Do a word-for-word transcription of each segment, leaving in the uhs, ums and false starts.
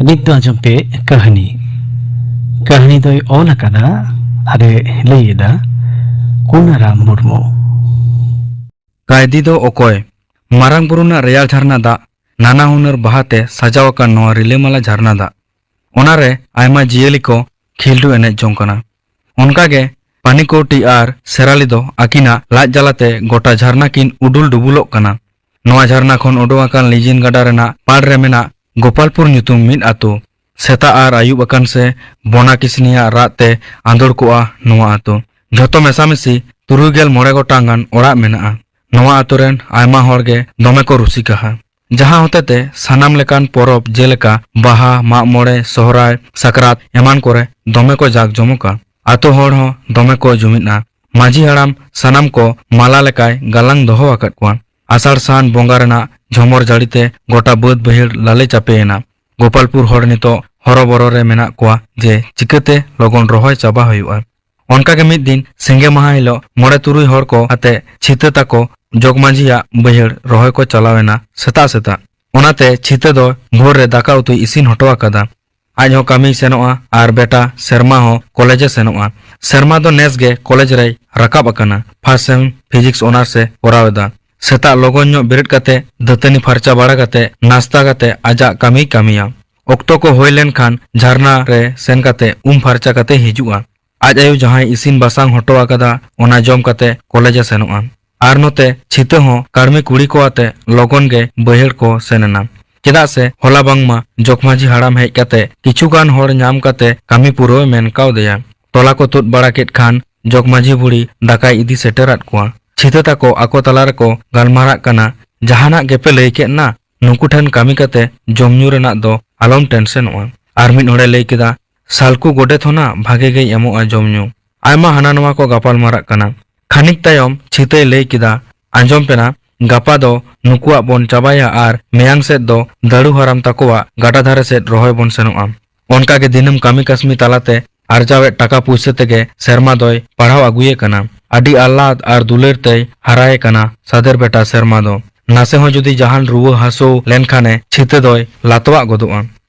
ᱱᱤᱛ ᱫᱚ ᱟᱸᱡᱚᱢ ᱯᱮ ᱠᱟᱹᱦᱱᱤ᱾ ᱠᱟᱹᱦᱱᱤ ᱫᱚᱭ ᱚᱞ ᱟᱠᱟᱫᱟ ᱟᱨᱮ ᱞᱟᱹᱭ ᱮᱫᱟ ᱠᱩᱱᱟᱨᱟᱢ ᱢᱩᱨᱢᱩ᱾ ᱠᱟᱭᱫᱤ ᱫᱚ ᱚᱠᱚᱭ? ᱢᱟᱨᱟᱝ ᱵᱩᱨᱩ ᱨᱮᱱᱟᱜ ᱨᱮᱭᱟᱲ ᱡᱷᱟᱨᱱᱟ ᱫᱟᱜ, ᱱᱟᱱᱟ ᱦᱩᱱᱟᱹᱨ ᱵᱟᱦᱟ ᱛᱮ ᱥᱟᱡᱟᱣ ᱟᱠᱟᱱ ᱱᱚᱣᱟ ᱨᱤᱞᱟᱹᱢᱟᱞᱟ ᱡᱷᱟᱨᱱᱟ ᱫᱟᱜ᱾ ᱚᱱᱟ ᱨᱮ ᱟᱭᱢᱟ ᱡᱤᱭᱟᱹᱞᱤ ᱠᱚ ᱠᱷᱤᱞᱰᱩ ᱮᱱᱮᱡ ᱡᱚᱝ ᱠᱟᱱᱟ᱾ ᱚᱱᱠᱟ ᱜᱮ ᱯᱟᱱᱤᱠᱳᱴᱤ ᱟᱨ ᱥᱮᱨᱟᱞᱤ ᱫᱚ ᱟᱹᱠᱤᱱᱟᱜ ᱞᱟᱡ ᱡᱟᱞᱟᱛᱮ ᱜᱚᱴᱟ ᱡᱷᱟᱨᱱᱟ ᱠᱤᱱ ᱩᱰᱩᱞ ᱰᱩᱵᱩᱞᱚᱜ ᱠᱟᱱᱟ᱾ ᱱᱚᱣᱟ ᱡᱷᱟᱨᱱᱟ ᱠᱷᱚᱱ ᱩᱰᱩᱝ ᱟᱠᱟᱱ ᱞᱤᱡᱤᱱ ᱜᱟᱰᱟ ᱨᱮᱱᱟᱜ ᱯᱟᱲ ᱨᱮ ᱢᱮᱱᱟᱜ ᱜᱳᱯᱟᱞᱯᱩᱨ ᱧᱩᱛᱩᱢ ᱢᱤᱫ ᱟᱛᱳ᱾ ᱥᱮᱛᱟᱜ ᱟᱨ ᱟᱹᱭᱩᱵ ᱟᱠᱟᱱ ᱥᱮ ᱵᱚᱱᱟ ᱠᱤᱥᱱᱤᱭᱟᱜ ᱨᱟᱜ ᱛᱮ ᱟᱸᱫᱳᱲ ᱠᱚᱜᱼᱟ ᱱᱚᱣᱟ ᱟᱛᱳ᱾ ᱡᱷᱚᱛᱚ ᱢᱮᱥᱟᱢᱤᱥᱤ ᱛᱩᱨᱩᱭ ᱜᱮᱞ ᱢᱚᱬᱮ ᱜᱚᱴᱟᱝ ᱜᱟᱱ ᱚᱲᱟᱜ ᱢᱮᱱᱟᱜᱼᱟ᱾ ᱱᱚᱣᱟ ᱟᱛᱳ ᱨᱮᱱ ᱟᱭᱢᱟ ᱦᱚᱲ ᱜᱮ ᱫᱚᱢᱮ ᱠᱚ ᱨᱩᱥᱤᱠᱟᱦᱟ, ᱡᱟᱦᱟᱸ ᱦᱚᱛᱮᱛᱮ ᱥᱟᱱᱟᱢ ᱞᱮᱠᱟᱱ ᱯᱚᱨᱚᱵᱽ ᱡᱮᱞᱮᱠᱟ ᱵᱟᱦᱟ, ᱢᱟᱜ ᱢᱚᱬᱮ, ᱥᱚᱦᱨᱟᱭ, ᱥᱟᱠᱨᱟᱛ ᱮᱢᱟᱱ ᱠᱚᱨᱮ ᱫᱚᱢᱮ ᱠᱚ ᱡᱟᱠ ᱡᱚᱢᱚᱠᱟ᱾ ᱟᱛᱳ ᱦᱚᱲ ᱦᱚᱸ ᱫᱚᱢᱮ ᱠᱚ ᱡᱩᱢᱤᱫᱼᱟ᱾ ᱢᱟᱹᱡᱷᱤ ᱦᱟᱲᱟᱢ ᱥᱟᱱᱟᱢ ᱠᱚ ᱢᱟᱞᱟ ᱞᱮᱠᱟᱭ ᱜᱟᱞᱟᱝ ᱫᱚᱦᱚ ᱟᱠᱟᱫ ᱠᱚᱣᱟ᱾ ᱟᱥᱟᱲ ᱥᱟᱱ ᱵᱚᱸᱜᱟ ᱨᱮᱱᱟᱜ ᱡᱷᱚᱢᱚᱨ ᱡᱟᱹᱲᱤ ᱛᱮ ᱜᱚᱴᱟ ᱵᱟᱹᱫᱽ ᱵᱟᱹᱭᱦᱟᱹᱲ ᱞᱟᱞᱮ ᱪᱟᱯᱮ ᱮᱱᱟ᱾ ᱜᱳᱯᱟᱞᱯᱩᱨ ᱦᱚᱲ ᱱᱤᱛᱚᱜ ᱦᱚᱨᱚᱵᱚᱨᱚ ᱨᱮ ᱢᱮᱱᱟᱜ ᱠᱚᱣᱟ ᱡᱮ ᱪᱤᱠᱟᱹᱛᱮ ᱞᱚᱜᱚᱱ ᱨᱚᱦᱚᱭ ᱪᱟᱵᱟ ᱦᱩᱭᱩᱜᱼᱟ᱾ ᱚᱱᱠᱟ ᱜᱮ ᱢᱤᱫ ᱫᱤᱱ ᱥᱤᱸᱜᱮ ᱢᱟᱦᱟ ᱦᱤᱞᱳᱜ ᱢᱚᱬᱮ ᱛᱩᱨᱩᱭ ᱦᱚᱲ ᱠᱚ ᱟᱛᱮ ᱪᱷᱤᱛᱟᱹ ᱛᱟᱠᱚ ᱡᱚᱜᱽ ᱢᱟᱹᱡᱷᱤᱭᱟᱜ ᱵᱟᱹᱭᱦᱟᱹᱲ ᱨᱚᱦᱚᱭ ᱠᱚ ᱪᱟᱞᱟᱣ ᱮᱱᱟ ᱥᱮᱛᱟᱜ ᱥᱮᱛᱟᱜ᱾ ᱚᱱᱟᱛᱮ ᱪᱷᱤᱛᱟᱹ ᱫᱚ ᱵᱷᱳᱨ ᱨᱮ ᱫᱟᱠᱟ ᱩᱛᱩᱭ ᱤᱥᱤᱱ ᱦᱚᱴᱚ ᱟᱠᱟᱫᱟ᱾ ᱟᱡ ᱦᱚᱸ ᱠᱟᱹᱢᱤᱭ ᱥᱮᱱᱚᱜᱼᱟ ᱟᱨ ᱵᱮᱴᱟ ᱥᱮᱨᱢᱟ ᱦᱚᱸ ᱠᱚᱞᱮᱡᱽ ᱮ ᱥᱮᱱᱚᱜᱼᱟ᱾ ᱥᱮᱨᱢᱟ ᱫᱚ ᱱᱮᱥ ᱜᱮ ᱠᱚᱞᱮᱡᱽ ᱨᱮᱭ ᱨᱟᱠᱟᱵ ᱟᱠᱟᱱᱟ᱾ ᱯᱷᱟᱥᱴ ᱥᱮᱢ ᱯᱷᱤᱡᱤᱠᱥ ᱚᱱᱟᱨᱥ ᱮ ᱠᱚᱨᱟᱣ ᱮᱫᱟ᱾ ᱥᱮᱛᱟᱜ ᱞᱚᱜᱚᱱ ᱧᱚᱜ ᱵᱮᱨᱮᱫ ᱠᱟᱛᱮ ᱫᱟᱹᱛᱟᱹᱱᱤ ᱯᱷᱟᱨᱪᱟ ᱵᱟᱲᱟ ᱠᱟᱛᱮ ᱱᱟᱥᱛᱟ ᱠᱟᱛᱮ ᱟᱡᱟᱜ ᱠᱟᱹᱢᱤᱭ ᱠᱟᱹᱢᱤᱭᱟ᱾ ᱚᱠᱛᱚ ᱠᱚ ᱦᱩᱭ ᱞᱮᱱᱠᱷᱟᱱ ᱡᱷᱟᱨᱱᱟ ᱨᱮ ᱥᱮᱱ ᱠᱟᱛᱮ ᱩᱢ ᱯᱷᱟᱨᱪᱟ ᱠᱟᱛᱮ ᱦᱤᱡᱩᱜᱼᱟ᱾ ᱟᱡ ᱟᱭᱳ ᱡᱟᱦᱟᱸᱭ ᱤᱥᱤᱱ ᱵᱟᱥᱟᱝ ᱦᱚᱴᱚ ᱟᱠᱟᱫᱟ, ᱚᱱᱟ ᱡᱚᱢ ᱠᱟᱛᱮ ᱠᱚᱞᱮᱡᱽ ᱮ ᱥᱮᱱᱚᱜᱼᱟ᱾ ᱟᱨ ᱱᱚᱛᱮ ᱪᱷᱤᱛᱟᱹ ᱦᱚᱸ ᱠᱟᱹᱲᱢᱤ ᱠᱩᱲᱤ ᱠᱚ ᱟᱛᱮ ᱞᱚᱜᱚᱱ ᱜᱮ ᱵᱟᱹᱭᱦᱟᱹᱲ ᱠᱚ ᱥᱮᱱ ᱮᱱᱟ᱾ ᱪᱮᱫᱟᱜ ᱥᱮ ᱦᱚᱞᱟ ᱵᱟᱝᱢᱟ ᱡᱚᱜᱽᱢᱟᱹᱡᱷᱤ ᱦᱟᱲᱟᱢ ᱦᱮᱡ ᱠᱟᱛᱮ ᱠᱤᱪᱷᱩ ᱜᱟᱱ ᱦᱚᱲ ᱧᱟᱢ ᱠᱟᱛᱮ ᱠᱟᱹᱢᱤ ᱯᱩᱨᱟᱹᱣ ᱮ ᱢᱮᱱ ᱠᱟᱣᱫᱮᱭᱟ᱾ ᱛᱚᱞᱟ ᱠᱚ ᱛᱩᱫ ᱵᱟᱲᱟ ᱠᱮᱫ ᱠᱷᱟᱱ ᱡᱚᱜᱽᱢᱟᱹᱡᱷᱤ ᱵᱩᱲᱦᱤ ᱫᱟᱠᱟᱭ ᱤᱫᱤ ᱥᱮᱴᱮᱨᱟᱫ ᱠᱚᱣᱟ᱾ ᱪᱷᱤᱛᱟᱹ ᱛᱟᱠᱚ ᱟᱠᱚ ᱛᱟᱞᱟ ᱨᱮᱠᱚ ᱜᱟᱞᱢᱟᱨᱟᱜ ᱠᱟᱱᱟ, "ᱡᱟᱦᱟᱱᱟᱜ ᱜᱮᱯᱮ ᱞᱟᱹᱭ ᱠᱮᱫ ᱱᱟ, ᱱᱩᱠᱩ ᱴᱷᱮᱱ ᱠᱟᱹᱢᱤ ᱠᱟᱛᱮ ᱡᱚᱢ ᱧᱩ ᱨᱮᱱᱟᱜ ᱫᱚ ᱟᱞᱚᱢ ᱴᱮᱱᱥᱮᱱᱚᱜᱼᱟ᱾" ᱟᱨ ᱢᱤᱫ ᱦᱚᱲᱮ ᱞᱟᱹᱭ ᱠᱮᱫᱟ, "ᱥᱟᱞᱠᱩ ᱜᱚᱰᱮᱛ ᱦᱚᱸ ᱱᱟ ᱵᱷᱟᱜᱮ ᱜᱮᱭ ᱮᱢᱚᱜᱼᱟ ᱡᱚᱢ ᱧᱩ᱾" ᱟᱭᱢᱟ ᱦᱟᱱᱟ ᱱᱚᱣᱟ ᱠᱚ ᱜᱟᱯᱟᱞ ᱢᱟᱨᱟᱜ ᱠᱟᱱᱟ᱾ ᱠᱷᱟᱹᱱᱤᱠ ᱛᱟᱭᱚᱢ ᱪᱷᱤᱛᱟᱹᱭ ᱞᱟᱹᱭ ᱠᱮᱫᱟ, "ᱟᱸᱡᱚᱢ ᱯᱮ ᱱᱟ, ᱜᱟᱯᱟ ᱫᱚ ᱱᱩᱠᱩᱣᱟᱜ ᱵᱚᱱ ᱪᱟᱵᱟᱭᱟ ᱟᱨ ᱢᱮᱭᱟᱝ ᱥᱮᱫ ᱫᱚ ᱫᱟᱹᱲᱩ ᱦᱟᱨᱟᱢ ᱛᱟᱠᱚᱣᱟᱜ ᱜᱟᱰᱟ ᱫᱷᱟᱨᱮ ᱥᱮᱫ ᱨᱚᱦᱚᱭ ᱵᱚᱱ ᱥᱮᱱᱚᱜᱼᱟ᱾" ᱚᱱᱠᱟ ᱜᱮ ᱫᱤᱱᱟᱹᱢ ᱠᱟᱹᱢᱤ ᱠᱟᱹᱥᱢᱤ ᱛᱟᱞᱟᱛᱮ ᱟᱨᱡᱟᱣᱮᱫ ᱴᱟᱠᱟ ᱯᱩᱭᱥᱟᱹ ᱛᱮᱜᱮ ᱥᱮᱨᱢᱟ ᱫᱚᱭ ᱯᱟᱲᱦᱟᱣ ᱟᱹᱜᱩᱭᱮ ᱠᱟᱱᱟ᱾ ᱟᱹᱰᱤ ᱟᱦᱞᱟᱫ ᱟᱨ ᱫᱩᱞᱟᱹᱲ ᱛᱮᱭ ᱦᱟᱨᱟᱭᱮ ᱠᱟᱱᱟ ᱥᱟᱫᱮᱨ ᱵᱮᱴᱟ ᱥᱮᱨᱢᱟ ᱫᱚ᱾ ᱱᱟᱥᱮ ᱦᱚᱸ ᱡᱩᱫᱤ ᱡᱟᱦᱟᱱ ᱨᱩᱣᱟᱹ ᱦᱟᱹᱥᱩ ᱞᱮᱱᱠᱷᱟᱱᱮ ᱪᱷᱤᱛᱟᱹ ᱫᱚᱭ ᱞᱟᱛᱚᱣᱟᱜ ᱜᱚᱫᱚᱜᱼᱟ᱾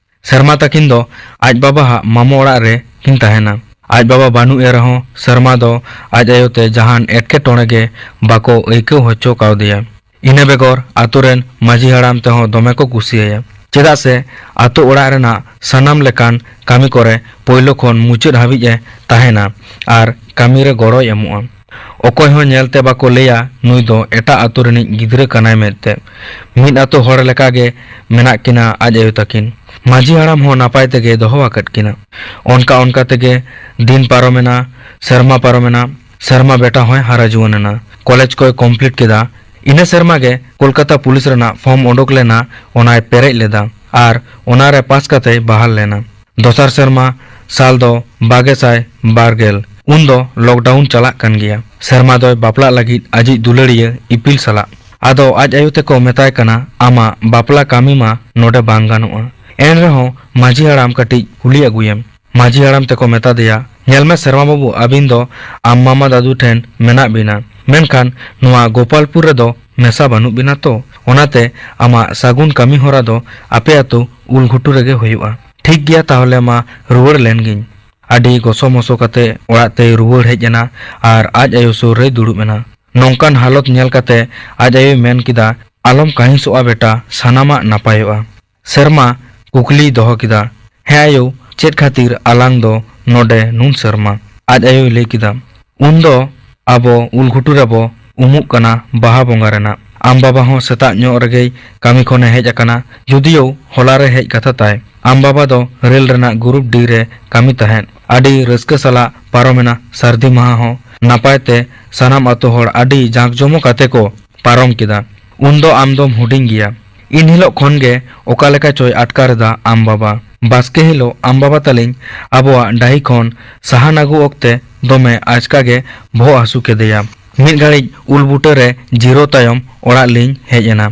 ᱥᱮᱨᱢᱟ ᱛᱟᱹᱠᱤᱱ ᱫᱚ ᱟᱡ ᱵᱟᱵᱟᱣᱟᱜ ᱢᱟᱢᱚ ᱚᱲᱟᱜ ᱨᱮ ᱠᱤᱱ ᱛᱟᱦᱮᱱᱟ᱾ ᱟᱡ ᱵᱟᱵᱟ ᱵᱟᱹᱱᱩᱜ ᱮ ᱨᱮᱦᱚᱸ ᱥᱮᱨᱢᱟ ᱫᱚ ᱟᱡ ᱟᱭᱳ ᱛᱮ ᱡᱟᱦᱟᱱ ᱮᱴᱠᱮᱴᱚᱬᱮ ᱜᱮ ᱵᱟᱠᱚ ᱟᱹᱭᱠᱟᱹᱣ ᱦᱚᱪᱚ ᱠᱟᱣᱫᱮᱭᱟ᱾ ᱤᱱᱟᱹ ᱵᱮᱜᱚᱨ ᱟᱛᱳ ᱨᱮᱱ ᱢᱟᱹᱡᱷᱤ ᱦᱟᱲᱟᱢ ᱛᱮᱦᱚᱸ ᱫᱚᱢᱮ ᱠᱚ ᱠᱩᱥᱤᱭᱟᱭᱟ, ᱪᱮᱫᱟᱜ ᱥᱮ ᱟᱛᱳ ᱚᱲᱟᱜ ᱨᱮᱱᱟᱜ ᱥᱟᱱᱟᱢ ᱞᱮᱠᱟᱱ ᱠᱟᱹᱢᱤ ᱠᱚᱨᱮ ᱯᱳᱭᱞᱳ ᱠᱷᱚᱱ ᱢᱩᱪᱟᱹᱫ ᱦᱟᱹᱵᱤᱡ ᱮ ᱛᱟᱦᱮᱱᱟ ᱟᱨ ᱠᱟᱹᱢᱤ ᱨᱮ ᱜᱚᱲᱚᱭ ᱮᱢᱚᱜᱼᱟ᱾ ᱚᱠᱚᱭ ᱦᱚᱸ ᱧᱮᱞᱛᱮ ᱵᱟᱠᱚ ᱞᱟᱹᱭᱟ ᱱᱩᱭ ᱫᱚ ᱮᱴᱟᱜ ᱟᱛᱳ ᱨᱤᱱᱤᱡ ᱜᱤᱫᱽᱨᱟᱹ ᱠᱟᱱᱟᱭ ᱢᱮᱱᱛᱮ᱾ ᱢᱤᱫ ᱟᱛᱳ ᱦᱚᱲ ᱞᱮᱠᱟᱜᱮ ᱢᱮᱱᱟᱜ ᱠᱤᱱᱟ ᱟᱡ ᱟᱭᱳ ᱛᱟᱹᱠᱤᱱ᱾ ᱢᱟᱹᱡᱷᱤ ᱦᱟᱲᱟᱢ ᱦᱚᱸ ᱱᱟᱯᱟᱭ ᱛᱮᱜᱮ ᱫᱚᱦᱚ ᱟᱠᱟᱫ ᱠᱤᱱᱟ᱾ ᱚᱱᱠᱟ ᱚᱱᱠᱟ ᱛᱮᱜᱮ ᱫᱤᱱ ᱯᱟᱨᱚᱢᱮᱱᱟ, ᱥᱮᱨᱢᱟ ᱯᱟᱨᱚᱢᱮᱱᱟ᱾ ᱥᱮᱨᱢᱟ ᱵᱮᱴᱟ ᱦᱚᱸᱭ ᱦᱟᱨᱟ ᱡᱩᱣᱟᱹᱱ ᱮᱱᱟ, ᱠᱚᱞᱮᱡᱽ ᱠᱚᱭ ᱠᱚᱢᱯᱞᱤᱴ ᱠᱮᱫᱟ᱾ ᱤᱱᱟᱹ ᱥᱮᱨᱢᱟ ᱜᱮ ᱠᱳᱞᱠᱟᱛᱟ ᱯᱩᱞᱤᱥ ᱨᱮᱱᱟᱜ ᱯᱷᱚᱨᱢ ᱩᱰᱩᱠ ᱞᱮᱱᱟ, ᱚᱱᱟᱭ ᱯᱮᱨᱮᱡ ᱞᱮᱫᱟ ᱟᱨ ᱚᱱᱟᱨᱮ ᱯᱟᱥ ᱠᱟᱛᱮᱭ ᱵᱟᱦᱟᱞ ᱞᱮᱱᱟ᱾ ᱫᱚᱥᱟᱨ ᱥᱮᱨᱢᱟ ᱥᱟᱞ ᱫᱚ ᱵᱟᱜᱮ ᱥᱟᱭ ᱵᱟᱨ ᱜᱮᱞ᱾ ᱩᱱᱫᱚ ᱞᱚᱠᱰᱟᱣᱩᱱ ᱪᱟᱞᱟᱜ ᱠᱟᱱ ᱜᱮᱭᱟ᱾ ᱥᱮᱨᱢᱟ ᱫᱚᱭ ᱵᱟᱯᱞᱟᱜ ᱞᱟᱹᱜᱤᱫ ᱟᱡᱤᱡ ᱫᱩᱞᱟᱹᱲᱤᱭᱟᱹ ᱤᱯᱤᱞ ᱥᱟᱞᱟᱜ᱾ ᱟᱫᱚ ᱟᱡ ᱟᱭᱳ ᱛᱮᱠᱚ ᱢᱮᱛᱟᱭ ᱠᱟᱱᱟ, "ᱟᱢᱟᱜ ᱵᱟᱯᱞᱟ ᱠᱟᱹᱢᱤ ᱢᱟ ᱱᱚᱰᱮ ᱵᱟᱝ ᱜᱟᱱᱚᱜᱼᱟ᱾ ᱮᱱ ᱨᱮᱦᱚᱸ ᱢᱟᱹᱡᱷᱤ ᱦᱟᱲᱟᱢ ᱠᱟᱹᱴᱤᱡ ᱠᱩᱞᱤ ᱟᱹᱜᱩᱭᱮᱢ᱾" ᱢᱟᱹᱡᱷᱤ ᱦᱟᱲᱟᱢ ᱛᱮᱠᱚ ᱢᱮᱛᱟ ᱫᱮᱭᱟ, "ᱧᱮᱞ ᱢᱮ ᱥᱮᱨᱢᱟ ᱵᱟᱹᱵᱩ, ᱟᱹᱵᱤᱱ ᱫᱚ ᱟᱢ ᱢᱟᱢᱟ ᱫᱟᱫᱩ ᱴᱷᱮᱱ ᱢᱮᱱᱟᱜ ᱵᱤᱱᱟ, ᱢᱮᱱᱠᱷᱟᱱ ᱱᱚᱣᱟ ᱜᱳᱯᱟᱞᱯᱩᱨ ᱨᱮᱫᱚ ᱢᱮᱥᱟ ᱵᱟᱹᱱᱩᱜ ᱵᱤᱱᱟ ᱛᱚ, ᱚᱱᱟᱛᱮ ᱟᱢᱟᱜ ᱥᱟᱹᱜᱩᱱ ᱠᱟᱹᱢᱤ ᱦᱚᱨᱟ ᱫᱚ ᱟᱯᱮ ᱟᱹᱛᱩ ᱩᱞᱜᱷᱩᱴᱩ ᱨᱮᱜᱮ ᱦᱩᱭᱩᱜᱼᱟ᱾ ᱴᱷᱤᱠ ᱜᱮᱭᱟ, ᱛᱟᱦᱚᱞᱮ ᱢᱟ ᱨᱩᱣᱟᱹᱲ ᱞᱮᱱ ᱜᱤᱧ᱾" ᱟᱹᱰᱤ ᱜᱚᱥᱚ ᱢᱚᱥᱚ ᱠᱟᱛᱮ ᱚᱲᱟᱜ ᱛᱮᱭ ᱨᱩᱣᱟᱹᱲ ᱦᱮᱡ ᱮᱱᱟ ᱟᱨ ᱟᱡ ᱟᱭᱳ ᱥᱩᱨ ᱨᱮᱭ ᱫᱩᱲᱩᱵ ᱮᱱᱟ᱾ ᱱᱚᱝᱠᱟᱱ ᱦᱟᱞᱚᱛ ᱧᱮᱞ ᱠᱟᱛᱮ ᱟᱡ ᱟᱭᱳᱭ ᱢᱮᱱ ᱠᱮᱫᱟ, "ᱟᱞᱚᱢ ᱠᱟᱹᱦᱤᱥᱚᱜᱼᱟ ᱵᱮᱴᱟ, ᱥᱟᱱᱟᱢᱟᱜ ᱱᱟᱯᱟᱭᱚᱜᱼᱟ᱾" ᱥᱮᱨᱢᱟ ᱠᱩᱠᱞᱤᱭ ᱫᱚᱦᱚ ᱠᱮᱫᱟ, "ᱦᱮᱸ ᱟᱭᱳ, ᱪᱮᱫ ᱠᱷᱟᱹᱛᱤᱨ ᱟᱞᱟᱝ ᱫᱚ ᱱᱚᱰᱮ ᱱᱩᱱ ᱥᱮᱨᱢᱟ?" ᱟᱡ ᱟᱭᱳᱭ ᱞᱟᱹᱭ ᱠᱮᱫᱟ, "ᱩᱱᱫᱚ ᱟᱵᱚ ᱩᱞᱜᱷᱩᱴᱩ ᱨᱮᱵᱚ ᱩᱢᱩᱜ ᱠᱟᱱᱟ ᱵᱟᱦᱟ ᱵᱚᱸᱜᱟ ᱨᱮᱱᱟᱜ᱾ ᱟᱢ ᱵᱟᱵᱟ ᱦᱚᱸ ᱥᱮᱛᱟᱜ ᱧᱚᱜ ᱨᱮᱜᱮᱭ ᱠᱟᱹᱢᱤ ᱠᱷᱚᱱᱮ ᱦᱮᱡ ᱟᱠᱟᱱᱟ, ᱡᱩᱫᱤᱭᱳ ᱦᱚᱞᱟ ᱨᱮ ᱦᱮᱡ ᱠᱟᱛᱷᱟ ᱛᱟᱭ᱾ ᱟᱢ ᱵᱟᱵᱟ ᱫᱚ ᱨᱮᱞ ᱨᱮᱱᱟᱜ ᱜᱨᱩᱯ ᱰᱤ ᱨᱮ ᱠᱟᱹᱢᱤ ᱛᱟᱦᱮᱸᱫ᱾ ᱟᱹᱰᱤ ᱨᱟᱹᱥᱠᱟᱹ ᱥᱟᱞᱟᱜ ᱯᱟᱨᱚᱢᱮᱱᱟ ᱥᱟᱹᱨᱫᱤ ᱢᱟᱦᱟ ᱦᱚᱸ ᱱᱟᱯᱟᱭ ᱛᱮ ᱥᱟᱱᱟᱢ ᱟᱛᱳ ᱦᱚᱲ ᱟᱹᱰᱤ ᱡᱟᱸᱠ ᱡᱚᱢᱚᱠ ᱟᱛᱮ ᱠᱚ ᱯᱟᱨᱚᱢ ᱠᱮᱫᱟ᱾ ᱩᱱᱫᱚ ᱟᱢ ᱫᱚᱢ ᱦᱩᱰᱤᱧ ᱜᱮᱭᱟ᱾ ᱤᱱ ᱦᱤᱞᱳᱜ ᱠᱷᱚᱱ ᱜᱮ ᱚᱠᱟ ᱞᱮᱠᱟ ᱪᱚᱭ ᱟᱴᱠᱟᱨ ᱮᱫᱟ ᱟᱢ ᱵᱟᱵᱟ᱾ ᱵᱟᱥᱠᱮ ᱦᱤᱞᱳᱜ ᱟᱢ ᱵᱟᱵᱟ ᱛᱟᱹᱞᱤᱧ ᱟᱵᱚᱣᱟᱜ ᱰᱟᱹᱦᱤ ᱠᱷᱚᱱ ᱥᱟᱦᱟᱱ ᱟᱹᱜᱩ ᱚᱠᱛᱮ ᱫᱚᱢᱮ ᱟᱪᱠᱟ ᱜᱮ ᱵᱚᱦᱚᱜ ᱦᱟᱹᱥᱩ ᱠᱮᱫᱮᱭᱟ᱾ ᱢᱤᱫ ᱜᱷᱟᱹᱲᱤᱡ ᱩᱞ ᱵᱩᱴᱟᱹ ᱨᱮ ᱡᱤᱨᱟᱹᱣ ᱛᱟᱭᱚᱢ ᱚᱲᱟᱜ ᱞᱤᱧ ᱦᱮᱡ ᱮᱱᱟ᱾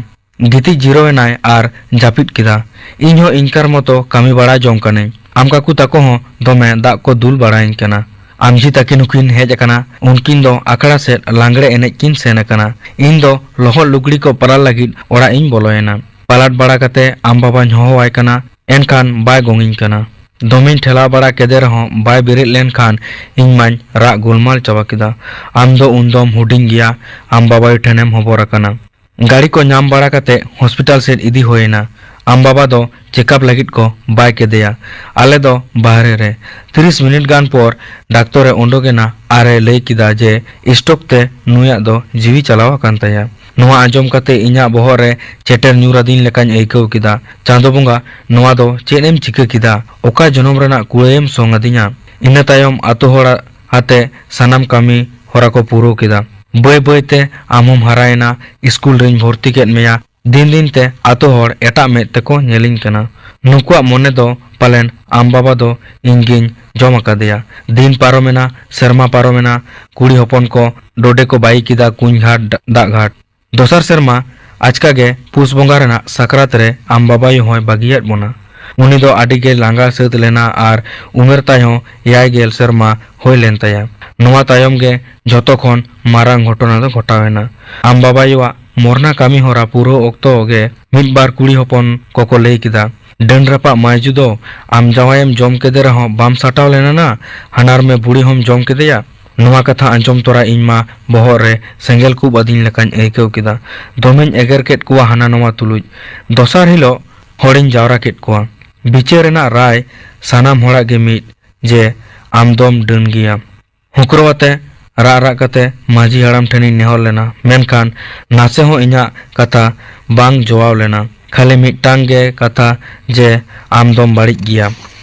ᱜᱤᱛᱤᱡ ᱡᱤᱨᱟᱹᱣ ᱮᱱᱟᱭ ᱟᱨ ᱡᱟᱹᱯᱤᱫ ᱠᱮᱫᱟ᱾ ᱤᱧ ᱦᱚᱸ ᱤᱧᱠᱟᱨ ᱢᱚᱛᱚ ᱠᱟᱹᱢᱤ ᱵᱟᱲᱟ ᱡᱚᱝ ᱠᱟᱹᱱᱟᱹᱧ᱾ ᱟᱢ ᱠᱟᱠᱩ ᱛᱟᱠᱚ ᱦᱚᱸ ᱫᱚᱢᱮ ᱫᱟᱜ ᱠᱚ ᱫᱩᱞ ᱵᱟᱲᱟᱭᱟᱹᱧ ᱠᱟᱱᱟ᱾ ᱟᱢᱡᱷᱤ ᱛᱟᱹᱠᱤᱱ ᱦᱚᱸᱠᱤᱱ ᱦᱮᱡ ᱟᱠᱟᱱᱟ᱾ ᱩᱱᱠᱤᱱ ᱫᱚ ᱟᱠᱷᱲᱟ ᱥᱮᱫ ᱞᱟᱜᱽᱲᱮ ᱮᱱᱮᱡ ᱠᱤᱱ ᱥᱮᱱ ᱟᱠᱟᱱᱟ᱾ ᱤᱧ ᱫᱚ ᱞᱚᱦᱚᱫ ᱞᱩᱜᱽᱲᱤ ᱠᱚ ᱯᱟᱞᱟᱴ ᱞᱟᱹᱜᱤᱫ ᱚᱲᱟᱜ ᱤᱧ ᱵᱚᱞᱚᱭᱮᱱᱟ᱾ ᱯᱟᱞᱟᱴ ᱵᱟᱲᱟ ᱠᱟᱛᱮ ᱟᱢ ᱵᱟᱵᱟᱧ ᱦᱚᱦᱚᱣᱟᱭ ᱠᱟᱱᱟ᱾ ᱮᱱᱠᱷᱟᱱ ᱵᱟᱭ ᱜᱚᱝᱤᱧ ᱠᱟᱱᱟ᱾ ᱫᱚᱢᱮᱧ ᱴᱷᱮᱞᱟᱣ ᱵᱟᱲᱟ ᱠᱮᱫᱮ ᱨᱮᱦᱚᱸ ᱵᱟᱭ ᱵᱮᱨᱮᱫ ᱞᱮᱱᱠᱷᱟᱱ ᱤᱧ ᱢᱟᱧ ᱨᱟᱜ ᱜᱳᱞᱢᱟᱞ ᱪᱟᱵᱟ ᱠᱮᱫᱟ᱾ ᱟᱢ ᱫᱚ ᱩᱱᱫᱚᱢ ᱦᱩᱰᱤᱧ ᱜᱮᱭᱟ, ᱟᱢ ᱵᱟᱵᱟᱭᱩ ᱴᱷᱮᱱᱮᱢ ᱦᱚᱵᱚᱨ ᱟᱠᱟᱱᱟ᱾ ᱜᱟᱹᱰᱤ ᱠᱚ ᱧᱟᱢ ᱵᱟᱲᱟ ᱠᱟᱛᱮ ᱦᱚᱥᱯᱤᱴᱟᱞ ᱥᱮᱫ ᱤᱫᱤ ᱦᱩᱭᱮᱱᱟ᱾ ᱟᱢ ᱵᱟᱵᱟ ᱫᱚ ᱪᱮᱠᱟᱯ ᱞᱟᱹᱜᱤᱫ ᱠᱚ ᱵᱟᱭ ᱠᱮᱫᱮᱭᱟ᱾ ᱟᱞᱮ ᱫᱚ ᱵᱟᱦᱨᱮ ᱨᱮ᱾ ᱛᱤᱨᱤᱥ ᱢᱤᱱᱤᱴ ᱜᱟᱱ ᱯᱚᱨ ᱰᱟᱠᱛᱚᱨ ᱮ ᱚᱰᱚᱠ ᱮᱱᱟ ᱟᱨ ᱮ ᱞᱟᱹᱭ ᱠᱮᱫᱟ ᱡᱮ ᱥᱴᱨᱳᱠ ᱛᱮ ᱱᱩᱭᱟᱜ ᱫᱚ ᱡᱤᱣᱤ ᱪᱟᱞᱟᱣ ᱟᱠᱟᱱ ᱛᱟᱭᱟ᱾ ᱱᱚᱣᱟ ᱟᱸᱡᱚᱢ ᱠᱟᱛᱮ ᱤᱧᱟᱜ ᱵᱚᱦᱚᱜ ᱨᱮ ᱪᱮᱴᱮᱨ ᱧᱩᱨ ᱟᱹᱫᱤᱧ ᱞᱮᱠᱟᱧ ᱟᱹᱭᱠᱟᱹᱣ ᱠᱮᱫᱟ᱾ ᱪᱟᱸᱫᱚ ᱵᱚᱸᱜᱟ, ᱱᱚᱣᱟ ᱫᱚ ᱪᱮᱫ ᱮᱢ ᱪᱤᱠᱟᱹ ᱠᱮᱫᱟ? ᱚᱠᱟ ᱡᱚᱱᱚᱢ ᱨᱮᱱᱟᱜ ᱠᱩᱲᱟᱹᱭᱮᱢ ᱥᱚᱝ ᱟᱹᱫᱤᱧᱟ? ᱤᱱᱟᱹ ᱛᱟᱭᱚᱢ ᱟᱛᱳ ᱦᱚᱲ ᱟᱛᱮ ᱥᱟᱱᱟᱢ ᱠᱟᱹᱢᱤ ᱦᱚᱨᱟ ᱠᱚ ᱯᱩᱨᱟᱹᱣ ᱠᱮᱫᱟ᱾ ᱵᱟᱹᱭ ᱵᱟᱹᱭ ᱛᱮ ᱟᱢ ᱦᱚᱸᱢ ᱦᱟᱨᱟᱭᱮᱱᱟ, ᱥᱠᱩᱞ ᱨᱤᱧ ᱵᱷᱚᱨᱛᱤ ᱠᱮᱫ ᱢᱮᱭᱟ᱾ ᱫᱤᱱ ᱫᱤᱱ ᱛᱮ ᱟᱛᱳ ᱦᱚᱲ ᱮᱴᱟᱜ ᱢᱮᱫ ᱛᱮᱠᱚ ᱧᱮᱞᱤᱧ ᱠᱟᱱᱟ᱾ ᱱᱩᱠᱩᱣᱟᱜ ᱢᱚᱱᱮ ᱫᱚ ᱯᱟᱞᱮᱱ ᱟᱢ ᱵᱟᱵᱟ ᱫᱚ ᱤᱧ ᱜᱤᱧ ᱡᱚᱢ ᱟᱠᱟᱫᱮᱭᱟ᱾ ᱫᱤᱱ ᱯᱟᱨᱚᱢᱮᱱᱟ, ᱥᱮᱨᱢᱟ ᱯᱟᱨᱚᱢᱮᱱᱟ, ᱠᱩᱲᱤ ᱦᱚᱯᱚᱱ ᱠᱚ ᱰᱚᱰᱮ ᱠᱚ ᱵᱟᱭᱤ ᱠᱮᱫᱟ ᱠᱩᱧ ᱜᱷᱟᱴ, ᱫᱟᱜ ᱜᱷᱟᱴ᱾ ᱫᱚᱥᱟᱨ ᱥᱮᱨᱢᱟ ᱟᱪᱠᱟ ᱜᱮ ᱯᱩᱥ ᱵᱚᱸᱜᱟ ᱨᱮᱱᱟᱜ ᱥᱟᱠᱨᱟᱛ ᱨᱮ ᱟᱢ ᱵᱟᱵᱟᱭᱩ ᱦᱚᱸᱭ ᱵᱟᱹᱜᱤᱭᱟᱫ ᱵᱚᱱᱟ᱾ ᱩᱱᱤ ᱫᱚ ᱟᱹᱰᱤ ᱜᱮ ᱞᱟᱸᱜᱟ ᱥᱟᱹᱛ ᱞᱮᱱᱟ ᱟᱨ ᱩᱢᱮᱨ ᱛᱟᱭ ᱦᱚᱸ ᱮᱭᱟᱭ ᱜᱮᱞ ᱥᱮᱨᱢᱟ ᱦᱩᱭ ᱞᱮᱱ ᱛᱟᱭᱟ᱾ ᱱᱚᱣᱟ ᱛᱟᱭᱚᱢ ᱜᱮ ᱡᱷᱚᱛᱚ ᱠᱷᱚᱱ ᱢᱟᱨᱟᱝ ᱜᱷᱚᱴᱚᱱᱟ ᱫᱚ ᱜᱷᱚᱴᱟᱣ ᱮᱱᱟ᱾ ᱟᱢ ᱵᱟᱵᱟᱭᱩᱣᱟᱜ ᱢᱚᱨᱱᱟ ᱠᱟᱹᱢᱤ ᱦᱚᱨᱟ ᱯᱩᱨᱟᱹᱣ ᱚᱠᱛᱚ ᱜᱮ ᱢᱤᱫ ᱵᱟᱨ ᱠᱩᱲᱤ ᱦᱚᱯᱚᱱ ᱠᱚᱠᱚ ᱞᱟᱹᱭ ᱠᱮᱫᱟ, "ᱰᱟᱹᱱ ᱨᱟᱯᱟᱜ ᱢᱟᱹᱭᱡᱩ ᱫᱚ ᱟᱢ ᱡᱟᱶᱟᱭᱮᱢ ᱡᱚᱢ ᱠᱮᱫᱮ ᱨᱮᱦᱚᱸ ᱵᱟᱢ ᱥᱟᱴᱟᱣ ᱞᱮᱱᱟ ᱱᱟ, ᱦᱟᱱᱟᱨ ᱢᱮ ᱵᱩᱲᱤ ᱦᱚᱸᱢ ᱡᱚᱢ ᱠᱮᱫᱮᱭᱟ?" ᱱᱚᱣᱟ ᱠᱟᱛᱷᱟ ᱟᱸᱡᱚᱢ ᱛᱚᱨᱟ ᱤᱧ ᱢᱟ ᱵᱚᱦᱚᱜ ᱨᱮ ᱥᱮᱸᱜᱮᱞ ᱠᱩᱵ ᱟᱹᱫᱤᱧ ᱞᱮᱠᱟᱧ ᱟᱹᱭᱠᱟᱹᱣ ᱠᱮᱫᱟ᱾ ᱫᱚᱢᱮᱧ ᱮᱜᱮᱨ ᱠᱮᱫ ᱠᱚᱣᱟ ᱦᱟᱱᱟ ᱱᱚᱣᱟ ᱛᱩᱞᱩᱡ᱾ ᱫᱚᱥᱟᱨ ᱦᱤᱞᱳᱜ ᱦᱚᱲᱤᱧ ᱡᱟᱣᱨᱟ ᱠᱮᱫ ᱠᱚᱣᱟ᱾ ᱵᱤᱪᱟᱹᱨ ᱨᱮᱱᱟᱜ ᱨᱟᱭ ᱥᱟᱱᱟᱢ ᱦᱚᱲᱟᱜ ᱜᱮ ᱢᱤᱫ, ᱡᱮ ᱟᱢ ᱫᱚᱢ ᱰᱟᱹᱱ ᱜᱮᱭᱟ᱾ ᱦᱩᱸᱠᱨᱚ ᱟᱛᱮ ᱨᱟᱜ ᱨᱟᱜ ᱠᱟᱛᱮ ᱢᱟᱹᱡᱷᱤ ᱦᱟᱲᱟᱢ ᱴᱷᱮᱱᱤᱧ ᱱᱮᱦᱚᱨ ᱞᱮᱱᱟ, ᱢᱮᱱᱠᱷᱟᱱ ᱱᱟᱥᱮ ᱦᱚᱸ ᱤᱧᱟᱜ ᱠᱟᱛᱷᱟ ᱵᱟᱝ ᱡᱚᱣᱟᱣ ᱞᱮᱱᱟ᱾ ᱠᱷᱟᱹᱞᱤ ᱢᱤᱫᱴᱟᱝ ᱜᱮ ᱠᱟᱛᱷᱟ, ᱡᱮ ᱟᱢ ᱫᱚᱢ ᱵᱟᱹᱲᱤᱡ ᱜᱮᱭᱟ᱾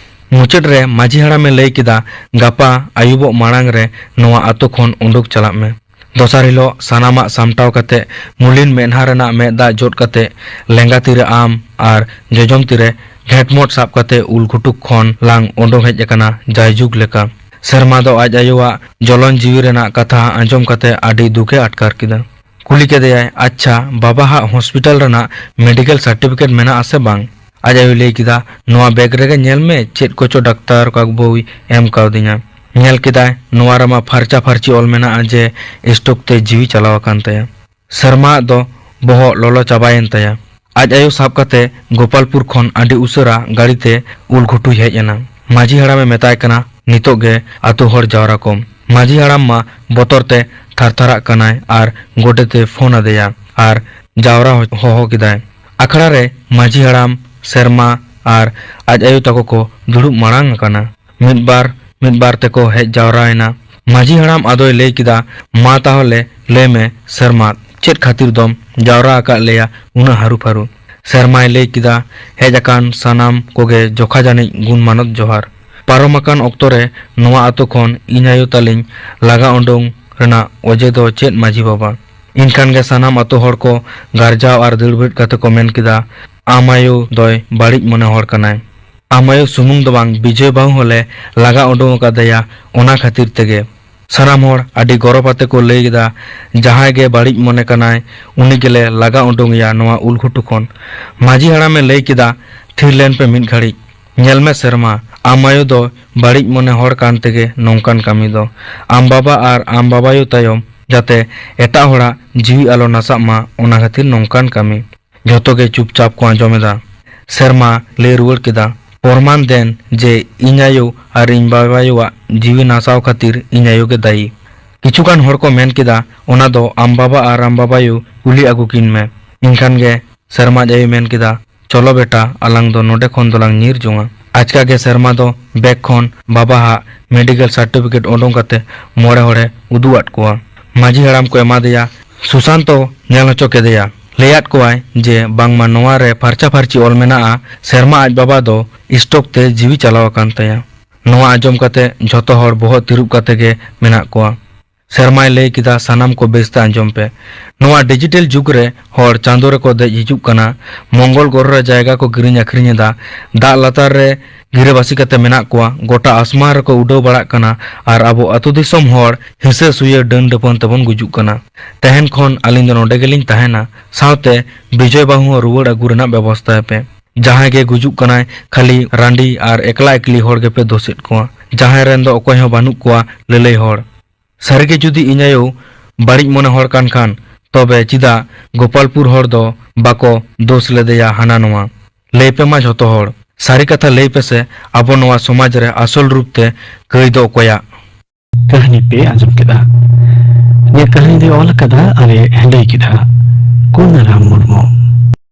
ᱢᱩᱪᱟᱹᱫ ᱨᱮ ᱢᱟᱹᱡᱷᱤ ᱦᱟᱲᱟᱢᱮ ᱞᱟᱹᱭ ᱠᱮᱫᱟ, "ᱜᱟᱯᱟ ᱟᱹᱭᱩᱵᱚᱜ ᱢᱟᱲᱟᱝ ᱨᱮ ᱱᱚᱣᱟ ᱟᱛᱳ ᱠᱷᱚᱱ ᱩᱰᱩᱠ ᱪᱟᱞᱟᱜ ᱢᱮ᱾" ᱫᱚᱥᱟᱨ ᱦᱤᱞᱳᱜ ᱥᱟᱱᱟᱢᱟᱜ ᱥᱟᱢᱴᱟᱣ ᱠᱟᱛᱮ ᱢᱩᱞᱤᱱ ᱢᱮᱫᱦᱟ ᱨᱮᱱᱟᱜ ᱢᱮᱫ ᱫᱟᱜ ᱡᱚᱫ ᱠᱟᱛᱮ ᱞᱮᱸᱜᱟ ᱛᱤᱨᱮ ᱟᱢ ᱟᱨ ᱡᱚᱡᱚᱢ ᱛᱤᱨᱮ ᱜᱷᱮᱴᱢᱚᱴ ᱥᱟᱵ ᱠᱟᱛᱮ ᱩᱞ ᱜᱷᱩᱴᱩ ᱠᱷᱚᱱ ᱞᱟᱝ ᱚᱰᱚᱝ ᱦᱮᱡ ᱟᱠᱟᱱᱟ ᱡᱟᱭᱡᱩᱜᱽ ᱞᱮᱠᱟ᱾ ᱥᱮᱨᱢᱟ ᱫᱚ ᱟᱡ ᱟᱭᱳᱣᱟᱜ ᱡᱚᱞᱚᱱ ᱡᱤᱣᱤ ᱨᱮᱱᱟᱜ ᱠᱟᱛᱷᱟ ᱟᱸᱡᱚᱢ ᱠᱟᱛᱮ ᱟᱹᱰᱤ ᱫᱩᱠᱮ ᱟᱴᱠᱟᱨ ᱠᱮᱫᱟ᱾ ᱠᱩᱞᱤ ᱠᱮᱫᱮᱭᱟᱭ, "ᱟᱪᱪᱷᱟ, ᱵᱟᱵᱟ ᱦᱟᱜ ᱦᱚᱥᱯᱤᱴᱟᱞ ᱨᱮᱱᱟᱜ ᱢᱮᱰᱤᱠᱮᱞ ᱥᱟᱨᱴᱤᱯᱷᱤᱠᱮᱴ ᱢᱮᱱᱟᱜ ᱟᱥᱮ ᱵᱟᱝ?" ᱟᱡ ᱟᱭᱳᱭ ᱞᱟᱹᱭ ᱠᱮᱫᱟ, "ᱱᱚᱣᱟ ᱵᱮᱜᱽ ᱨᱮᱜᱮ ᱧᱮᱞ ᱢᱮ, ᱪᱮᱫ ᱠᱚᱪᱚ ᱰᱟᱠᱛᱟᱨ ᱠᱟᱠᱵᱟᱹᱣᱭ ᱮᱢ ᱠᱟᱣᱫᱤᱧᱟ᱾" ᱧᱮᱞ ᱠᱮᱫᱟᱭ, ᱱᱚᱣᱟ ᱨᱮᱢᱟ ᱯᱷᱟᱨᱪᱟ ᱯᱷᱟᱨᱪᱤ ᱚᱞ ᱢᱮᱱᱟᱜᱼᱟ ᱡᱮ ᱥᱴᱨᱳᱠ ᱛᱮ ᱡᱤᱣᱤ ᱪᱟᱞᱟᱣ ᱟᱠᱟᱱ ᱛᱟᱭᱟ᱾ ᱥᱮᱨᱢᱟ ᱟᱜ ᱫᱚ ᱵᱚᱦᱚᱜ ᱞᱚᱞᱚ ᱪᱟᱵᱟᱭᱮᱱ ᱛᱟᱭᱟ᱾ ᱟᱡ ᱟᱭᱳ ᱥᱟᱵ ᱠᱟᱛᱮ ᱜᱳᱯᱟᱞᱯᱩᱨ ᱠᱷᱚᱱ ᱟᱹᱰᱤ ᱩᱥᱟᱹᱨᱟ ᱜᱟᱹᱰᱤ ᱛᱮ ᱩᱞᱜᱷᱩᱴᱩᱭ ᱦᱮᱡ ᱮᱱᱟ᱾ ᱢᱟᱹᱡᱷᱤ ᱦᱟᱲᱟᱢᱮ ᱢᱮᱛᱟᱭ ᱠᱟᱱᱟ, "ᱱᱤᱛᱚᱜ ᱜᱮ ᱟᱛᱳ ᱦᱚᱲ ᱡᱟᱣᱨᱟ ᱠᱚᱢ᱾" ᱢᱟᱹᱡᱷᱤ ᱦᱟᱲᱟᱢ ᱢᱟ ᱵᱚᱛᱚᱨ ᱛᱮ ᱛᱷᱟᱨᱛᱷᱟᱨᱟᱜ ᱠᱟᱱᱟᱭ ᱟᱨ ᱜᱚᱰᱮᱛ ᱮ ᱯᱷᱳᱱ ᱟᱫᱮᱭᱟ ᱟᱨ ᱡᱟᱣᱨᱟ ᱦᱚ-, ᱦᱚᱦᱚ ᱠᱮᱫᱟᱭ᱾ ᱟᱠᱷᱲᱟ ᱨᱮ ᱢᱟᱹᱡᱷᱤ ᱦᱟᱲᱟᱢ, ᱥᱮᱨᱢᱟ ᱟᱨ ᱟᱡ ᱟᱭᱳ ᱛᱟᱠᱚ ᱠᱚ ᱫᱩᱲᱩᱵ ᱢᱟᱲᱟᱝ ᱟᱠᱟᱱᱟ᱾ ᱢᱤᱫ ᱵᱟᱨ, ᱢᱤᱫ ᱵᱟᱨ ᱛᱮᱠᱚ ᱦᱮᱡ ᱡᱟᱣᱨᱟᱭᱮᱱᱟ᱾ ᱢᱟᱹᱡᱷᱤ ᱦᱟᱲᱟᱢ ᱟᱫᱚᱭ ᱞᱟᱹᱭ ᱠᱮᱫᱟ, "ᱢᱟ ᱛᱟᱦᱚᱞᱮ ᱞᱟᱹᱭ ᱢᱮ ᱥᱮᱨᱢᱟ, ᱪᱮᱫ ᱠᱷᱟᱹᱛᱤᱨ ᱫᱚᱢ ᱡᱟᱣᱨᱟ ᱟᱠᱟᱫ ᱞᱮᱭᱟ ᱩᱱᱟᱹᱜ ᱦᱟᱹᱨᱩ ᱯᱷᱟᱹᱨᱩ?" ᱥᱮᱨᱢᱟᱭ ᱞᱟᱹᱭ ᱠᱮᱫᱟ, "ᱦᱮᱡ ᱟᱠᱟᱱ ᱥᱟᱱᱟᱢ ᱠᱚᱜᱮ ᱡᱚᱠᱷᱟ ᱡᱟᱹᱱᱤᱡ ᱜᱩᱱ ᱢᱟᱱᱚᱛ ᱡᱚᱦᱟᱨ᱾ ᱯᱟᱨᱚᱢ ᱟᱠᱟᱱ ᱚᱠᱛᱚ ᱨᱮ ᱱᱚᱣᱟ ᱟᱛᱳ ᱠᱷᱚᱱ ᱤᱧ ᱟᱭᱳ ᱛᱟᱹᱞᱤᱧ ᱞᱟᱜᱟ ᱩᱰᱩᱝ ᱨᱮᱱᱟᱜ ᱚᱡᱮ ᱫᱚ ᱪᱮᱫ ᱢᱟᱹᱡᱷᱤ ᱵᱟᱵᱟ?" ᱮᱱᱠᱷᱟᱱ ᱜᱮ ᱥᱟᱱᱟᱢ ᱟᱛᱳ ᱦᱚᱲ ᱠᱚ ᱜᱟᱨᱡᱟᱣ ᱟᱨ ᱫᱟᱹᱲ ᱵᱷᱤᱲ ᱠᱟᱛᱮ ᱠᱚ ᱢᱮᱱ ᱠᱮᱫᱟ, "ᱟᱢ ᱟᱭᱳ ᱫᱚᱭ ᱵᱟᱹᱲᱤᱡ ᱢᱚᱱᱮ ᱦᱚᱲ ᱠᱟᱱᱟᱭ᱾ ᱟᱢ ᱟᱭᱳ ᱥᱩᱢᱩᱝ ᱫᱚ ᱵᱟᱝ, ᱵᱤᱡᱚᱭ ᱵᱟᱹᱦᱩ ᱦᱚᱸᱞᱮ ᱞᱟᱜᱟ ᱩᱰᱩᱝ ᱟᱠᱟᱫᱮᱭᱟ ᱚᱱᱟ ᱠᱷᱟᱹᱛᱤᱨ ᱛᱮᱜᱮ᱾" ᱥᱟᱱᱟᱢ ᱦᱚᱲ ᱟᱹᱰᱤ ᱜᱚᱨᱚᱵ ᱟᱛᱮ ᱠᱚ ᱞᱟᱹᱭ ᱠᱮᱫᱟ, "ᱡᱟᱦᱟᱸᱭ ᱜᱮ ᱵᱟᱹᱲᱤᱡ ᱢᱚᱱᱮ ᱠᱟᱱᱟᱭ, ᱩᱱᱤ ᱜᱮᱞᱮ ᱞᱟᱜᱟ ᱩᱰᱩᱝᱮᱭᱟ ᱱᱚᱣᱟ ᱩᱞᱜᱷᱩᱴᱩ ᱠᱷᱚᱱ᱾" ᱢᱟᱹᱡᱷᱤ ᱦᱟᱲᱟᱢᱮ ᱞᱟᱹᱭ ᱠᱮᱫᱟ, "ᱛᱷᱤᱨ ᱞᱮᱱ ᱯᱮ ᱢᱤᱫ ᱜᱷᱟᱹᱲᱤᱡ᱾ ᱧᱮᱞ ᱢᱮ ᱥᱮᱨᱢᱟ, ᱟᱢ ᱟᱭᱳ ᱫᱚ ᱵᱟᱹᱲᱤᱡ ᱢᱚᱱᱮ ᱦᱚᱲ ᱠᱟᱱ ᱛᱮᱜᱮ ᱱᱚᱝᱠᱟᱱ ᱠᱟᱹᱢᱤ ᱫᱚ᱾ ᱟᱢ ᱵᱟᱵᱟ ᱟᱨ ᱟᱢ ᱵᱟᱵᱟᱭᱳ ᱛᱟᱭᱚᱢ ᱡᱟᱛᱮ ᱮᱴᱟᱜ ᱦᱚᱲᱟᱜ ᱡᱤᱣᱤ ᱟᱞᱚ ᱱᱟᱥᱟᱜ ᱢᱟ, ᱚᱱᱟ ᱠᱷᱟᱹᱛᱤᱨ ᱱᱚᱝᱠᱟᱱ ᱠᱟᱹᱢᱤ᱾" ᱡᱷᱚᱛᱚ ᱜᱮ ᱪᱩᱯᱪᱟᱯ ᱠᱚ ᱟᱸᱡᱚᱢ ᱮᱫᱟ᱾ ᱥᱮᱨᱢᱟ ᱞᱟᱹᱭ ᱨᱩᱣᱟᱹᱲ ᱠᱮᱫᱟ, "ᱯᱨᱚᱢᱟᱱ ᱫᱮᱱ ᱡᱮ ᱤᱧ ᱟᱭᱳ ᱟᱨ ᱤᱧ ᱵᱟᱵᱟᱭᱳᱣᱟᱜ ᱡᱤᱣᱤ ᱱᱟᱥᱟᱣ ᱠᱷᱟᱹᱛᱤᱨ ᱤᱧ ᱟᱭᱳ ᱜᱮ ᱫᱟᱭᱤ᱾" ᱠᱤᱪᱷᱩ ᱜᱟᱱ ᱦᱚᱲ ᱠᱚ ᱢᱮᱱ ᱠᱮᱫᱟ, "ᱚᱱᱟ ᱫᱚ ᱟᱢ ᱵᱟᱵᱟ ᱟᱨ ᱟᱢ ᱵᱟᱵᱟᱭᱳ ᱠᱩᱞᱤ ᱟᱹᱜᱩ ᱠᱤᱱ ᱢᱮ᱾" ᱮᱱᱠᱷᱟᱱ ᱜᱮ ᱥᱮᱨᱢᱟ ᱟᱡ ᱟᱭᱳᱭ ᱢᱮᱱ ᱠᱮᱫᱟ, "ᱪᱚᱞᱚ ᱵᱮᱴᱟ, ᱟᱞᱟᱝ ᱫᱚ ᱱᱚᱰᱮ ᱠᱷᱚᱱ ᱫᱚᱞᱟᱝ ᱧᱤᱨ ᱡᱚᱝᱟ᱾" ᱟᱪᱠᱟ ᱜᱮ ᱥᱮᱨᱢᱟ ᱫᱚ ᱵᱮᱜᱽ ᱠᱷᱚᱱ ᱵᱟᱵᱟ ᱦᱟᱜ ᱢᱮᱰᱤᱠᱮᱞ ᱥᱟᱨᱴᱤᱯᱷᱤᱠᱮᱴ ᱚᱰᱚᱝ ᱠᱟᱛᱮ ᱢᱚᱬᱮ ᱦᱚᱲᱮ ᱩᱫᱩᱜ ᱟᱫ ᱠᱚᱣᱟ᱾ ᱢᱟᱹᱡᱷᱤ ᱦᱟᱲᱟᱢ ᱠᱚ ᱮᱢᱟ ᱫᱮᱭᱟ᱾ ᱥᱩᱥᱟᱱᱛᱚ ᱧᱮᱞ ᱦᱚᱪᱚ ᱠᱮᱫᱮᱭᱟ᱾ ᱞᱟᱹᱭᱟᱫ ᱠᱚᱣᱟᱭ ᱡᱮ ᱵᱟᱝᱢᱟ ᱱᱚᱣᱟ ᱨᱮ ᱯᱷᱟᱨᱪᱟ ᱯᱷᱟᱨᱪᱤ ᱚᱞ ᱢᱮᱱᱟᱜᱼᱟ, ᱥᱮᱨᱢᱟ ᱟᱡ ᱵᱟᱵᱟ ᱫᱚ ᱥᱴᱨᱳᱠ ᱛᱮ ᱡᱤᱣᱤ ᱪᱟᱞᱟᱣ ᱟᱠᱟᱱ ᱛᱟᱭᱟ᱾ ᱱᱚᱣᱟ ᱟᱸᱡᱚᱢ ᱠᱟᱛᱮ ᱡᱷᱚᱛᱚ ᱦᱚᱲ ᱵᱚᱦᱚᱜ ᱛᱤᱨᱩᱵ ᱠᱟᱛᱮ ᱜᱮ ᱢᱮᱱᱟᱜ ᱠᱚᱣᱟ᱾ ᱥᱮᱨᱢᱟᱭ ᱞᱟᱹᱭ ᱠᱮᱫᱟ, ᱥᱟᱱᱟᱢ ᱠᱚ ᱵᱮᱥ ᱛᱮ ᱟᱸᱡᱚᱢ ᱯᱮ᱾ ᱱᱚᱣᱟ ᱰᱤᱡᱤᱴᱟᱞ ᱡᱩᱜᱽ ᱨᱮ ᱦᱚᱲ ᱪᱟᱸᱫᱚ ᱨᱮᱠᱚ ᱫᱮᱡ ᱦᱤᱡᱩᱜ ᱠᱟᱱᱟ, ᱢᱚᱝᱜᱚᱞ ᱜᱨᱚᱦᱚ ᱨᱮ ᱡᱟᱭᱜᱟ ᱠᱚ ᱠᱤᱨᱤᱧ ᱟᱹᱠᱷᱨᱤᱧ ᱮᱫᱟ, ᱫᱟᱜ ᱞᱟᱛᱟᱨ ᱨᱮ ᱜᱤᱨᱟᱹᱵᱟᱹᱥᱤ ᱠᱟᱛᱮ ᱢᱮᱱᱟᱜ ᱠᱚᱣᱟ, ᱜᱚᱴᱟ ᱟᱥᱢᱟᱱ ᱨᱮᱠᱚ ᱩᱰᱟᱹᱣ ᱵᱟᱲᱟᱜ ᱠᱟᱱᱟ, ᱟᱨ ᱟᱵᱚ ᱟᱹᱛᱩ ᱫᱤᱥᱚᱢ ᱦᱚᱲ ᱦᱤᱥᱟᱹ ᱥᱩᱭᱟᱹ ᱰᱟᱹᱱ ᱰᱟᱹᱯᱟᱹᱱ ᱛᱮᱵᱚᱱ ᱜᱩᱡᱩᱜ ᱠᱟᱱᱟ᱾ ᱛᱮᱦᱮᱧ ᱠᱷᱚᱱ ᱟᱹᱞᱤᱧ ᱫᱚ ᱱᱚᱰᱮ ᱜᱮᱞᱤᱧ ᱛᱟᱦᱮᱱᱟ, ᱥᱟᱶᱛᱮ ᱵᱤᱡᱚᱭ ᱵᱟᱹᱦᱩ ᱦᱚᱸ ᱨᱩᱣᱟᱹᱲ ᱟᱹᱜᱩ ᱨᱮᱱᱟᱜ ᱵᱮᱵᱚᱥᱛᱷᱟᱭ ᱯᱮ᱾ ᱡᱟᱦᱟᱸᱭ ᱜᱮ ᱜᱩᱡᱩᱜ ᱠᱟᱱᱟᱭ, ᱠᱷᱟᱹᱞᱤ ᱨᱟᱺᱰᱤ ᱟᱨ ᱮᱠᱞᱟ ᱮᱠᱞᱤ ᱦᱚᱲ ᱜᱮᱯᱮ ᱫᱳᱥᱮᱫ ᱠᱚᱣᱟ, ᱡᱟᱦᱟᱸᱭ ᱨᱮᱱ ᱫᱚ ᱚᱠᱚᱭ ᱦᱚᱸ ᱵᱟᱹᱱᱩᱜ ᱠᱚᱣᱟ ᱞᱟᱹᱞᱟᱹᱭ ᱦᱚᱲ᱾ ᱥᱟᱹᱨᱤᱜᱮ ᱡᱩᱫᱤ ᱤᱧ ᱟᱭᱳ ᱵᱟᱹᱲᱤᱡ ᱢᱚᱱᱮ ᱦᱚᱲ ᱠᱟᱱ ᱠᱷᱟᱱ, ᱛᱚᱵᱮ ᱪᱮᱫᱟᱜ ᱜᱳᱯᱟᱞᱯᱩᱨ ᱦᱚᱲ ᱫᱚ ᱵᱟᱠᱚ ᱫᱳᱥ ᱞᱮᱫᱮᱭᱟ ᱦᱟᱱᱟ ᱱᱚᱣᱟ? ᱞᱟᱹᱭ ᱯᱮ ᱢᱟ ᱡᱷᱚᱛᱚ ᱦᱚᱲ, ᱥᱟᱹᱨᱤ ᱠᱟᱛᱷᱟ ᱞᱟᱹᱭ ᱯᱮᱥᱮ, ᱟᱵᱚ ᱱᱚᱣᱟ ᱥᱚᱢᱟᱡᱽ ᱨᱮ ᱟᱥᱚᱞ ᱨᱩᱯ ᱛᱮ ᱠᱟᱹᱭ ᱫᱚ ᱚᱠᱚᱭᱟᱜ? ᱠᱟᱹᱦᱱᱤ ᱯᱮ ᱟᱸᱡᱚᱢ ᱠᱮᱫᱟ᱾ ᱱᱤᱭᱟᱹ ᱠᱟᱹᱦᱱᱤ ᱫᱚᱭ ᱚᱞ ᱟᱠᱟᱫᱟ ᱟᱨᱮ ᱞᱟᱹᱭ ᱠᱮᱫᱟ ᱠᱩᱱᱟᱨᱟᱢ ᱢᱩᱨᱢᱩ᱾